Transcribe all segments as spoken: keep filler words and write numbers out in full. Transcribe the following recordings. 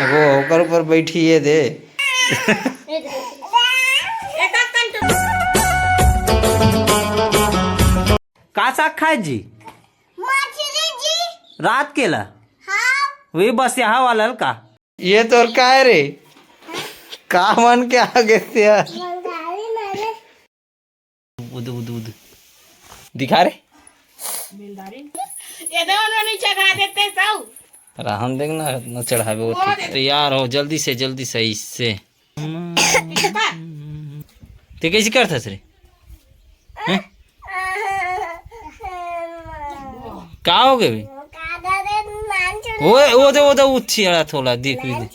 वो ओकर ऊपर बैठी है दे। का साग खाए जी? मछली जी। रात के ला? हाँ। वे बस यहाँ वाला ल का? ये तोर का है रे? का मन के आगे से है? बंगाली मारे। उद, उद, उद। दिखा रे। ये दो उन्होंने चढ़ा देते सब। राहन देख ना, न चढ़ावे वो। वो दे। तैयार हो, जल्दी से, जल्दी से, इससे। ते कैसे करथस रे? हैं? का हो गए बे? ओए, ओ दे, ओ दे, उच्छी अड़ा थोला, देख, देख।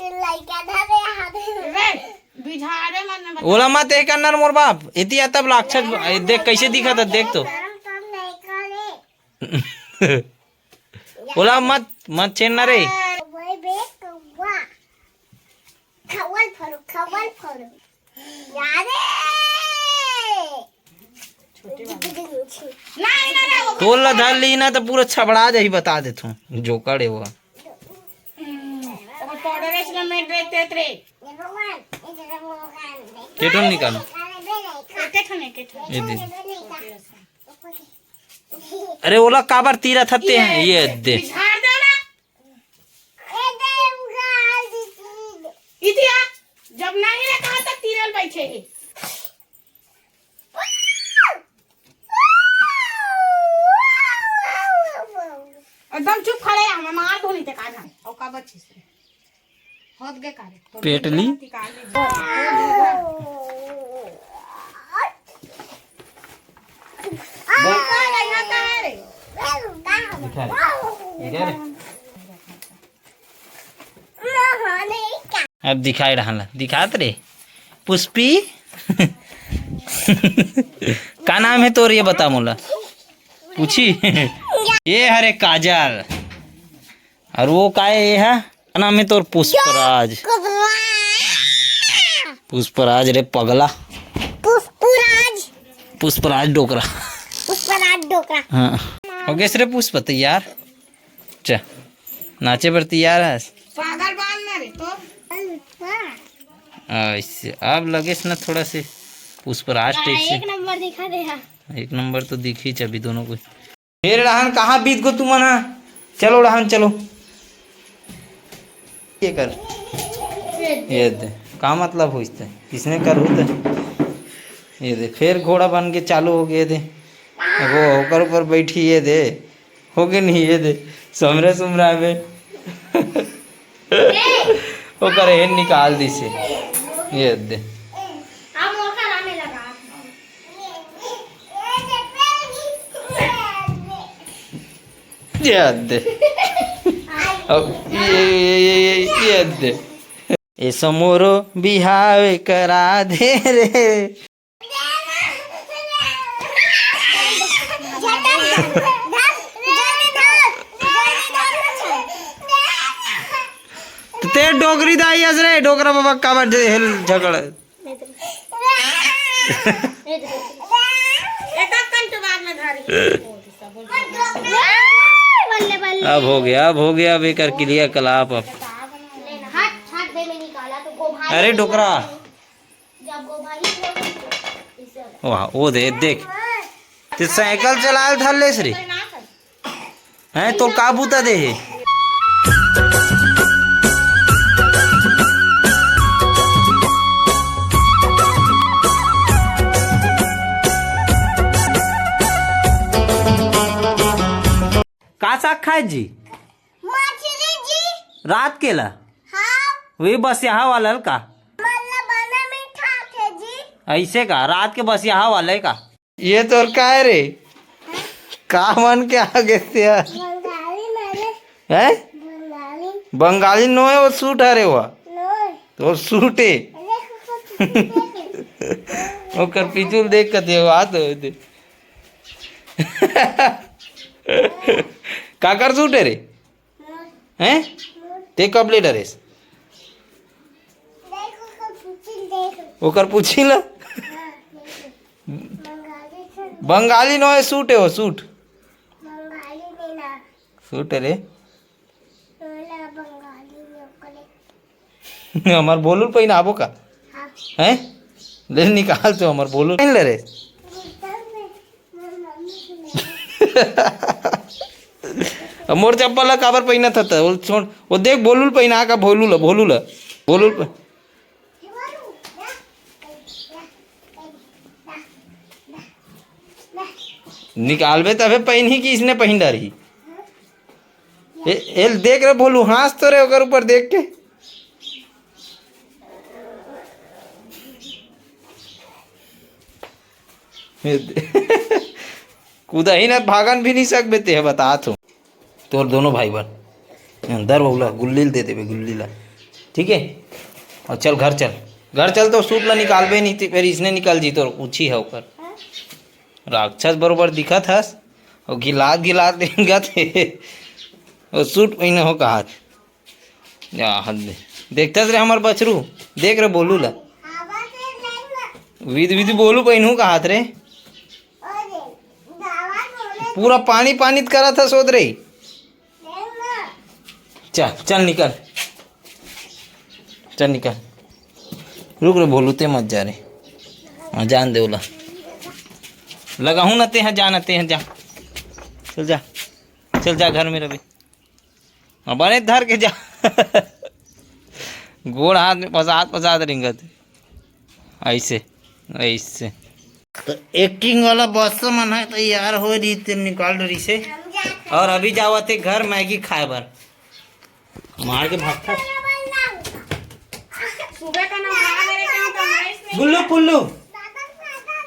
बिझारे मन में बता। ओला मत एक अन्नर मोर बाप, एती आ तब लाक्षत, देख कैसे दिखा था, देख तो। ओला मत, मत छेड़ना रे। खवल फरो, खवल फरो। यारे। छोटे वाले। नहीं, नहीं, नहीं, वो तोला धर ली ना तो पूरा छबड़ा जाही, बता देथों। जोकड़ है वो। हम्म, वो पाउडर है, इसमें मैं देख, देख रे। केठन निकाल। केठन है, केठन। ये दे। अरे ओला काबर तीरा थत्ते हैं? ये दे। झाड़ दो ना। इतिया, जब नहीं रे कहा तक तीरल बैठे है। एकदम चुप खड़े, हम मार धोनी ते का जाने। और का बच्ची से? होत गे का रे? पेटली? दिखा रे। दिखा रे। अब दिखाए रहल, दिखात रे। पुष्पी, का नाम है तोर, ये बता मोला। पूछी। ये हरे काजल, और वो का है, ये है? का नाम है तोर? पुष्पराज। पुष्पराज रे पगला। पुष्पराज। पुष्पराज डोकरा। पुष्पराज डोकरा। हाँ। हो गए रे पुष्प तैयार? चा, नाचे बर तैयार है? पागल बांध ना रे तो। ऐसे अब लगेस ना थोड़ा से पुष्पराज टाइप से। एक नंबर दिखा दे हा। एक नंबर तो दिखी च अभी दोनों को। फेर रहन कहाँ बीत गो तुमन हा? चलो रहन चलो। ये कर, ये दे, का मतलब होइस ते? किसने कर होते? ये दे, फेर घोड़ा बन के चालू हो गए दे। वो ओकर ऊपर बैठी, ये दे, हो गए नहीं, ये दे, समरा समरा में। ओकर हेन निकाल दिसे, ये दे। ये दे। अब ये, ये, ये, ये, ये दे। ए समोरो बिहाव करा दे रे। ते डोकरी दाई अस रे, डोकरा बाबा काबर हेल झगड़। बल्ले, बल्ले। अब हो गया, अब हो गया, अब एकर क्रियाकलाप अब। अरे डोकरा। वाह, वो दे, देख। ते साइकिल चलाए धर लेस रे। हैं, तो का बूता दे हे? का साग खाए जी? मछली जी। रात के ला? हाँ। वे बस यहाँ वाला ल का? मल्ला बना मीठा थे जी। ऐसे का? रात के बस यहाँ वाला है का? ये तोर का है रे? का मन के आगे से है? बंगाली मारे। हैं? बंगाली। बंगाली नो है, वो सूट हरे हुआ। नो है। तो सूट है। अरे, कुछ सूट है। ओकर पिचुल देख के दे, बात होते। काकर सूट है रे? हैं? ते कब ले डरेस? ओकर पूछी ला। बंगाली नो है, सूट है वो, सूट। सूट है रे। हमर भोलू ल पहिनाबो का? हैं? ले निकाल तो हमर भोलू ल पहिन ले रे। अब मोर चप्पल ला काबर पहिनत हस त? वो छोड़, वो देख भोलू ल पहिना का, भोलू ला, भोलू ला, भोलू ल प-, निकालबे तभे पहिनही कि इसने पहिन डारही। ए, एल देख रे भोलू, हाँस तो रे ओकर ऊपर देख के। कूदही न, भागन भी नहीं सकबे ते, बतात हूँ। तोर दोनों भाई बर अंदर बउला गुल्ली ल दे देबे, गुल्ली ला, ठीक है? और चल घर चल, घर चल। तो सूट ला निकालबे नहीं ते फिर इसने निकाल जी, तोर उछी है ओकर। राक्षस बरोबर दिखत हस, और गिलात गिलात रेंगत हे। वो सूट पहिने हो कहात। या हद दे। देखतस रे हमर बछरू, देख रे भोलू ला। विधि विधि भोलू पहिनहू कहात रे। पूरा पानी पानी त करत हस ओदे रे। चल, चल निकल, चल निकल। रुक रे भोलू, ते मत जा रे। हाँ, जान दे ओला। लगाहूँ ना ते, हाँ, जा ना ते, हाँ, जा। चल जा, चल जा घर में रबे। हाँ, बने धर के जा। गोड़ हाथ में फसात फसात रिंगत हे। ऐसे, ऐसे। तो एक्टिंग वाला बस मन है तैयार हो रही थे, निकाल रही से। और अभी जावत हे घर मैगी खाए बर। मार के भागता। सुबह का नहा लेके हम तो nice नहीं गुल्लू पुल्लू।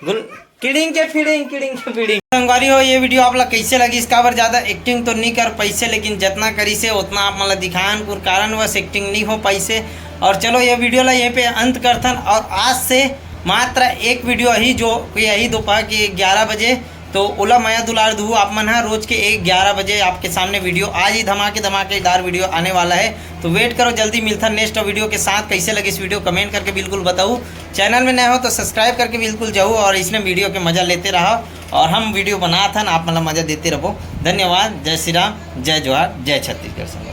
गुल-, किड़िंग के फीडिंग, किड़िंग के फीडिंग। संगवारी हो, ये वीडियो आप ला कैसे लगिस? काबर ज्यादा एक्टिंग तो नहीं कर पाइसे, लेकिन जितना करिसे उतना आप मन ला दिखान, कुछ कारणवश एक्टिंग नहीं हो पाइसे। और चलो, ये वीडियो ला यहीं पे अंत करथन, और आज से मात्र एक वीडियो ही, जो कि यही दोपहर के ग्यारह बजे, तो ओला मया दुलार दुहू आप मन ह। रोज के एक ग्यारह बजे आपके सामने वीडियो, आज ही धमाके धमाकेदार वीडियो आने वाला है, तो wait करो, जल्दी मिलथन नेक्स्ट वीडियो के साथ। कैसे लगिस वीडियो, कमेंट करके बिल्कुल बताऊ। चैनल में नए हो तो सब्सक्राइब करके बिल्कुल जाऊ और इसने वीडियो के मजा लेते रहो, और हम वीडियो बनाथन, आप मन ला मजा देते रहो। धन्यवाद। जय श्री राम, जय जोहार, जय छत्तीसगढ़।